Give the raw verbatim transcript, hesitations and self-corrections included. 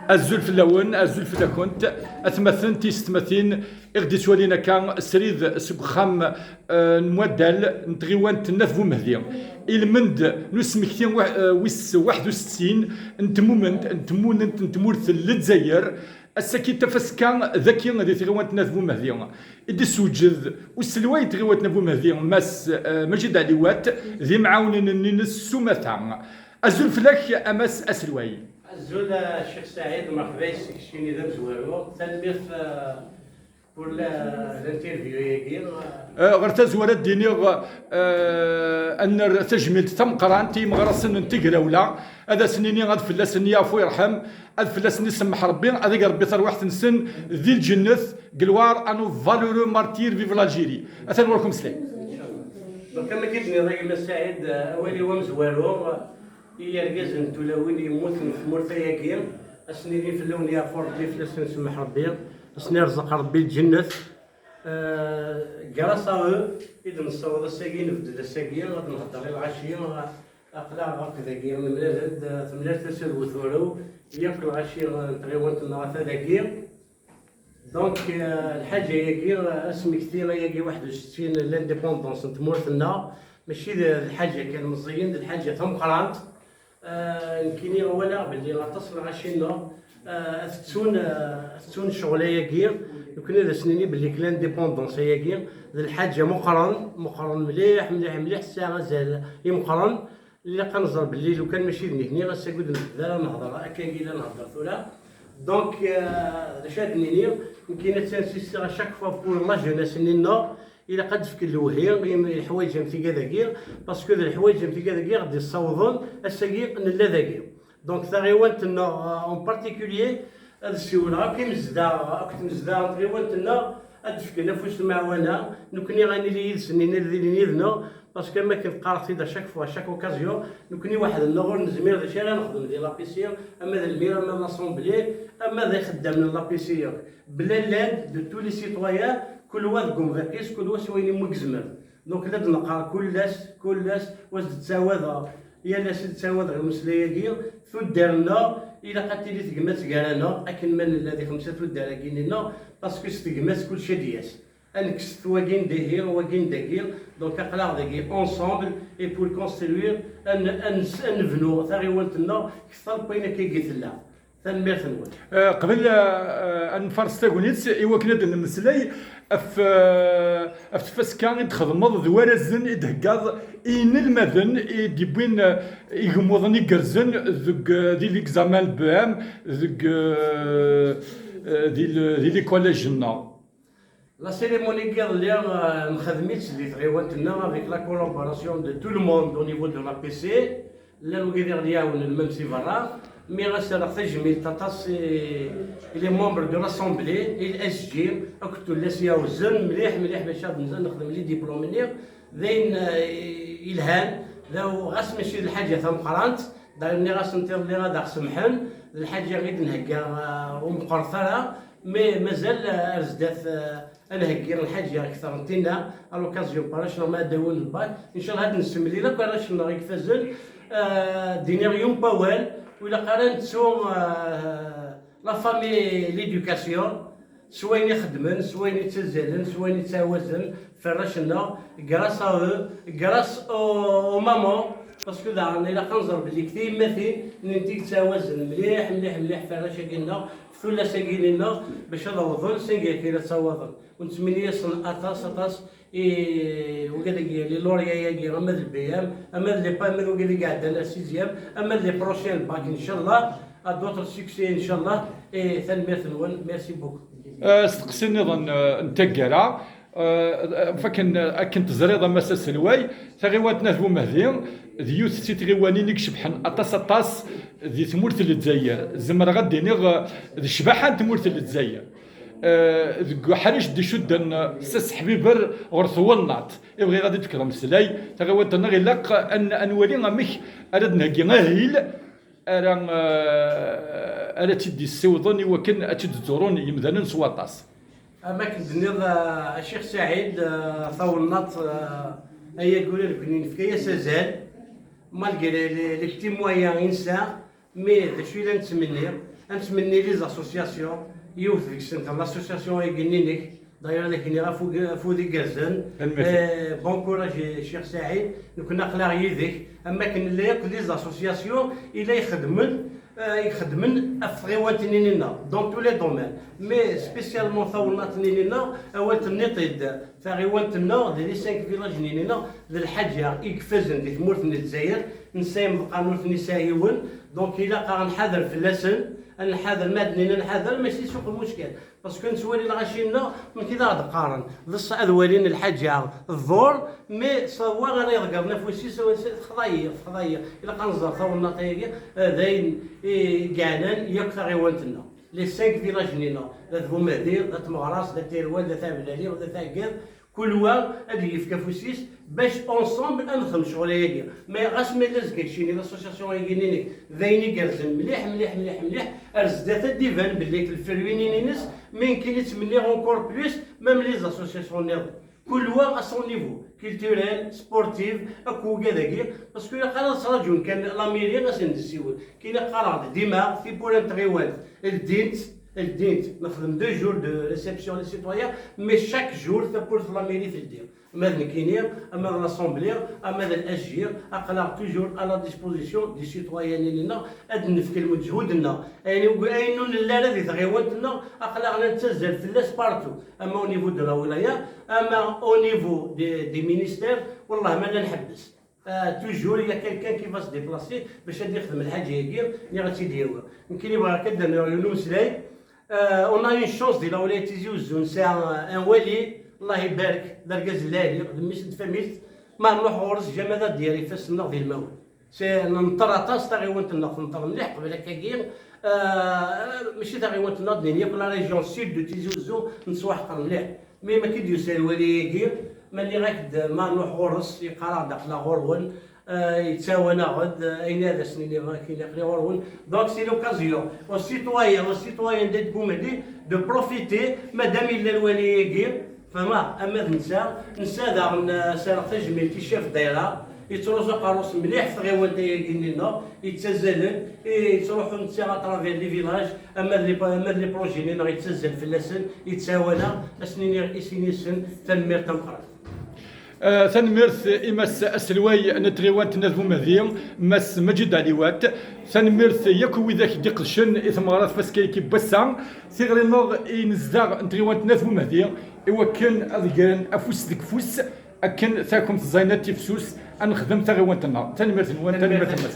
Azul fell-awen, azul fell-akent, atmaten, tiyessetmatin i ɣ-d-ittwalin akka srid seg uxxam, eh, n waddal n tɣiwant n At Bumehdi. Ilmend n usmekti wa-, eh, wis waḥed u settin n tmument, n tmunent n tmurt n Lezzayer, ass-agi tafaska dagi di tɣiwant n At Bumehdi, i d-issewǧed uselway n tɣiwant n At Bumehdi, Mass, eh, Majid Ɛliwat, d imɛawnen-nni-ines s umata. Azul fell-ak, a Mass aselway. Azul, a Ccix Saɛid, merḥba yes-k, keččini d amezwaru. Tanemmirt, eh, pour la, l'interview-agi. Eh, ɣer tazwara ad d-iniɣ, eh, ad nerr tajmilt tameqqrant i yimeɣrasen n Tigrawla, ad asen-nini ad fell-asen yeɛfu yerḥem, ad fell-asen isemmeḥ Rebbi, ad ig Rebbi tarwiḥt-nsen di lǧennet, gloire à nos valeureux martyrs, vive l'Algérie. Atan ɣur-kum slay. Donc, am akken i d-tenniḍ a gma Saɛid, eh, awal-iw amezwaru, i yergazen d tulawin yemmuten deg tmurt-ayagi, ad sen-yini fell-awen yeɛfu Rebbi, fell-asen isemmeḥ Rebbi, ad sen-irẓeq Rebbi lǧennet. Euh, grâce à eux i d-nessaweḍ ass-agi, nebded ass-agi, ad nehder i lɣaci, aql-aɣ akk dagi, nemlal-d, temlal tasa d weturu, yakk lɣaci n tɣiwant-nneɣ ata dagi. Donc, euh, lḥaǧa-agi, euh, asmekti ayagi waḥed u settin, l'indépendance n tmurt-nneɣ, mačči d, d lḥaǧa kan meẓẓiyen, d lḥaǧa tameqqrant. Euh, nekkini walaɣ belli aṭas n lɣaci-nneɣ, euh, ad ttun, euh, ad ttun ccɣel-ayagi. Nekkni ad as-nini belli l'indépendance-ayagi d lḥaǧa meqqren, meqqren mliḥ, mliḥ, mliḥ, tesɛa azal imeqqren. Ilaq ad nẓer belli lukan mačči d nitni, ass-agi ur d-nebda ara nehder, akkagi la nhedder tura. Donc, euh, d acu ad d-nini, nekkini ad tinsistiɣ à chaque fois pour la jeunesse-nni-nneɣ, ilaq ad d-fken lewhi i leḥwayeǧ am tigad-agi, parce que d leḥwayeǧ am tigad-agi i ɣ-d-yessawḍen ass-agi nella dagi. Donc, taɣiwant-nneɣ, euh, en particulier, ad ssiwleɣ akk imezdaɣ, akk tmezdaɣ n tɣiwant-nneɣ, ad d-fken afus n lemɛawna, nekkni ad nili yid-sen, ad ilin yid-neɣ, parce que am akken qqareɣ-t-id à chaque fois, à chaque occasion, nekkni weḥd-nneɣ ur nezmir d acu ara nexdem di l'A P C, ama d lmir, ama d l'Assemblée, ama d ixeddamen n l'A P C. Bla llan de tous les citoyens, kul wa deg umḍiq-is, kul wa s wayen imu yezmer. Donc, la d-neqqar kul ass, kul ass, wa s-d-ttawadeɣ, yal ass i d-ttawadeɣ imeslay-agi, tuddar-nneɣ, ilaq ad tili tegmat gar-aneɣ, akken ma nella di xemsa tuddar-agi-nneɣ, parce que s tegmat kulci ad d-yas. Ad nekkset wagi n dihi, wagi n dagi, donc aql-aɣ dagi ensemble, et pour construire, ad n-, ad n-, ad nebnu taɣiwant-nneɣ kter n wayen akka i tella. Tanemmirt-nwen. Eh, qbel, eh, ad nfares tagnit, i wakken ad d-nemmeslay ɣef, eh, ɣef tfaska i d-txedmeḍ d warrazen i d-theggaḍ i yinelmaden i d-yewwin, eh, igemmuḍen igerrzen deg, eh, di l'examen B M, deg, eh, eh, di le-, di les collèges-nneɣ. La cérémonie n yiḍelli, euh, nxedm-itt di tɣiwant-nneɣ avec la collaboration de tout le monde au niveau de l'A P C. Llan wigad i ɣ-d-iɛawnen même si berra. Mi ɣas rreɣ tajmilt aṭas i, i les membres de l'Assemblée, i l S G, akked tullas iɛawzen mliḥ, mliḥ, bac ad nzan nexdem les diplômes-nni. D ayen, euh, yelhan, d aw-, ɣas mačči d lḥaǧa tameqqrant, d'ailleurs nniɣ-asen tiḍelli ad aɣ-semḥen, d lḥaǧa i d-nhegga, euh, ur meqqret ara. Mais mazal, euh, ar zdat, euh, ad nheggi lḥaǧa akter n tinna, à l'occasion n warrac-nneɣ ma ad d-awin lbak. Inchallah ad nessemlil akk arrac-nneɣ i ifazen, euh, d-iniɣ yum pawal, ur ilaq ara nettu, euh, la famille, l'éducation, s wayen i xeddmen, s wayen i ttazzalen, s wayen i ttɛawazen f warrac-nneɣ, grâce à eux, grâce aux, aux mamans, parce que daɣen ilaq ad nẓer belli deg tiyemmatin, nenti yettɛawazen mliḥ, mliḥ, mliḥ f warrac-agi-nneɣ, tullas-agi-nneɣ, bac ad awḍen s anga kan ad ttawaḍen. U nettmenni-asen aṭas, aṭas i wigad-agi, les lauréats-agi, ama d le B M, ama d les pa-, ama d wigad-agi iɛeddan ar sixième, ama d les prochains bac, inchallah, à d'autres succès, inchallah. Et tanemmirt-nwen, merci beaucoup. Eh, asteqsi nniḍen, eh, n taggara, eh, f akken, akken teẓriḍ a Mass aselway, taɣiwant n At Bumehdi d yiwet si tɣiwanin i icebḥen aṭas, aṭas di tmurt n Lezzayer. Zemreɣ ad d-iniɣ, eh, d ccbaḥa n tmurt n Lezzayer. Eh, deg uḥric d-icudden s aseḥbiber ɣer twennaḍt. I bɣiɣ ad d-fkeɣ ameslay, taɣiwant-nneɣ ilaq ad n-, ad nwali amek ara d-nheggi ahil ara, eh, ara tt-id-yessiwḍen i wakken ad tt-id-ẓurun yemdanen s waṭas. Am akken d-tenniḍ, eh, a Ccix Saɛid, eh, tawennaḍt, eh, ayagi ula d nekkni nefka-yas azal, malgré les, les petits moyens i nesɛa, Mais d acu i la nettmenni? Ad nettmenni les associations, yiwet deg-sent d l'association-agi-nni-inek, d'ailleurs ad ak-iniɣ afud, afud igerrzen. Tanemmirt. Eh, bon courage, Cher Saɛid, nekkni aql-aɣ yid-k, am wakken nella akk les associations i la ixeddmen, eh, ixeddmen ɣef tɣiwant-nni-nneɣ, dans tous les domaines, mais spécialement tawennaṭ-nni-nneɣ, awal tenniḍ-t-id, taɣiwant-nneɣ d les cinq villages-nni-nneɣ d lḥaǧa i ifazen di tmurt n Lezzayer, nesɛa imeḍqan ur ten-yesɛi yiwen, donc ilaq-aɣ nḥader fell-asen, ad nḥader, ma d-nini nḥader, mačči suq lmuckel, parce que nettwali lɣaci-nneɣ, amek i d aɣ-d-qqaren, d ṣṣeḥ ad walin lḥaǧa tḍur, mais sawa ara iḍeggren afus-is, texḍa-yi, texḍa-yi, ilaq ad nẓer tawennaṭ-agi, eh, d ayen i yeɛnan yakk taɣiwant-nneɣ. Les cinq villages-nni-nneɣ, d At Bumehdi, d At Meɣras, d At Irwal, d At Ɛebdali, d At Ɛeggiḍ, kul wa ad yefk afus-is bac ensemble ad nexdem ccɣel-agi. Mais ɣas ma yella azekka keččini l'association-agi-nni-inek d ayen igerrzen mliḥ, mliḥ, mliḥ, mliḥ, ar zdat ad d-iban belli lefruit-nni-ines, mais nekkini ttmenniɣ encore plus, même les associations-nniḍen. Kul wa à son niveau, culturel, sportif, akk ugad-agi, parce que ilaq ara ad ttṛaǧun kan la mairie ad sen-d-tessiwel. Kini qqareɣ-d dima, tiwwura n tɣiwant, ldint, ldint, nexdem deux jours de réception des citoyens, mais chaque jour tawwurt n la mairie teldi. Ama d nekkini, ama d l'assemblée, ama d l'A G, aql-aɣ toujours à la disposition des citoyens-nni-nneɣ, ad d-nefk lmeǧhud-nneɣ. Ayen ur, ayen ur nelli ara di tɣiwant-nneɣ, aql-aɣ la nettazzal fell-as partout, ama au niveau de la wilaya, ama au niveau des, des ministères, wallah ma la nḥebbes. Euh, toujours, il y a quelqu'un qui va se déplacer باش ad yexdem lḥaǧa-agi, neɣ ad tt-id-yawi. Nekkini bɣiɣ kan ad d-rnuɣ yiwen umeslay. Euh, on a une chance di lawlaya Tizi Uzzu, nesɛa un wali, Allah ibarek, d argaz n lɛali, d mmi-s n tfamilt, ma nruḥ ɣur-s jamais ad d-yerr ifassen-nneɣ di lmawen. C'est, nenṭer aṭas, taɣiwant-nneɣ tenṭer mliḥ qbel akkagi, euh, mačči taɣiwant-nneɣ, d-nini yakk la région sud de Tizi Uzzu nettwaḥqer mliḥ. Mi ma k-id-yusa lwali-agi, ma nniɣ-ak-d ma nruḥ ɣur-s, yeqqar-aɣ-d aql-aɣ ɣur-wen, euh, yettawen-aɣ-d, euh, ayen ad as-nini, akken aql-i ɣur-wen. Donc c'est l'occasion aux citoyens, aux citoyennes d'At Bumehdi de profiter, madame yella lwali-agi, fehmeɣ, ama d netta, netta daɣen, euh, serreɣ tajmilt i ccaf ddayra, yettruẓu aqerru-s mliḥ f tɣiwant-agi-nni-nneɣ, yettazzalen, i yettruḥu netta à travers les villages, ama d les, ama d les projets-nni-nneɣ yettazzal fell-asen, yettawen-aɣ, ad sen-iniɣ i sin yis-sen tanemmirt tameqqrant. Ah, tanemmirt i Mass aselway n tɣiwant n At Bumehdi, Mass Maǧid Ɛliwat. Tanemmirt yakk widak d-iqedcen i tmeɣra tfaskayt n wass-a. Tiɣri-nneɣ i nezdeɣ n tɣiwant n At Bumehdi, i wakken ad gren afus deg ufus, akken takumt ẓaynat tifsus, ad nexdem taɣiwant-nneɣ. Tanemmirt-nwen, tanemmirt-nwen.